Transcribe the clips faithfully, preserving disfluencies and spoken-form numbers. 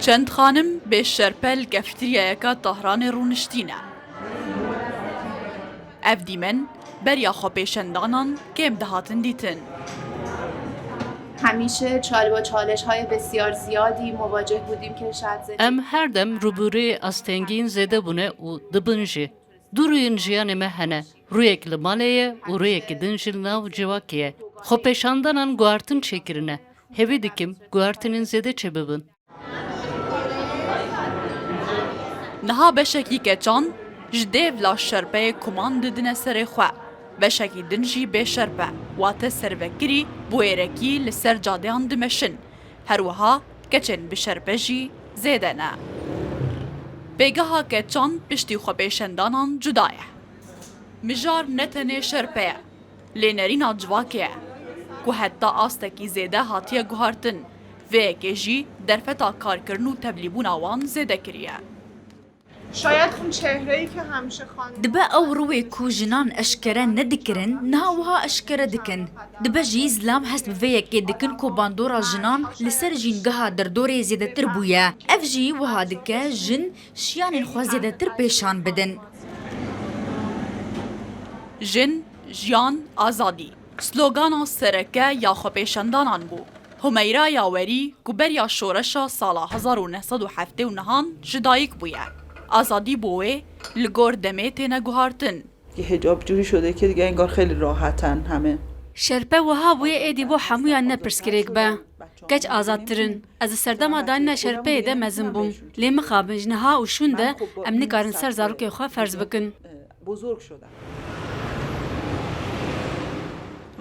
Çend xanim bê şerpe li kefteriyayeke Tehranê rûniştîne. Ev dîmen beriya xwepêşandanan kêm dihatin dîtin. همیشه چال با چالش های بسیار زیادی مواجه بودیم که شاید زندگی Em her dem rûbirûyê astengiyên zêde bûne û dibin jî. Du rûyên jiyanê me hene. Rûyek li malê ye û rûyekî din jî li nav civakê ye. Xwepêşandanan guhartin çêkirine. Hêvî dikim guhartinên zêde çêbibin. Niha beşekî keçan ji dêvla şerpeyê kuman didine serê xwe. Beşekî din jî bê şerpe, wate servekirî, bûyêrekî li ser cadeyan dimeşin. Her wiha keçên bi şerpe jî zêde ne. Pêgeha keçan piştî xwepêşandanan cuda ye. Mijar ne tenê şerpe ye, lê nerîna civakê ye, ku heta astekî zêde hatiye guhartin. Vê yekê jî derfeta karkirin û tevlîbûna wan zêde kiriye. شاید اون چهره‌ای که همیشه خانم Dibe ew rûyê ku jinan eşkere nedikirin, niha wiha eşkere dikin. Dibe jî zilam hest bi vê yekê dikin ku bandora jinan li ser jîngeha derdorê zêdetir bûye. Ev jî wiha dike jin şiyanên xwe zêdetir pêşan bidin. Jin, jiyan, azadî. Slogana sereke ya xwepêşandanan bû. Humeyra Yawerî ku beriya şoreşa sala hezar û neh sed û heftê û nehan ji dayik bûye. Azadî bo wê li gor demê têne guhartin. که حجاب جوری شده که دیگه انگار خیلی راحتن همه. Şerpe wiha bûye êdî bo hemûyan ne pirsgirêk be. Keç azadtir in. Ez di serdema danîna şerpeyê de mezin bûm. Lê mixabin ji niha û şûn de em nikarin ser zarokên xwe ferz bikin. بزرگ شدن.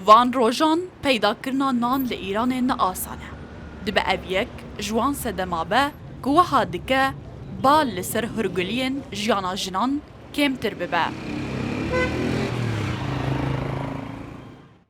Van rojan peydakirina nan li Îranê ne asan e. Dibe ev yek ji wan sedema be ku wiha dike bal li ser hûrguliyên jiyana jinan kêmtir bibe.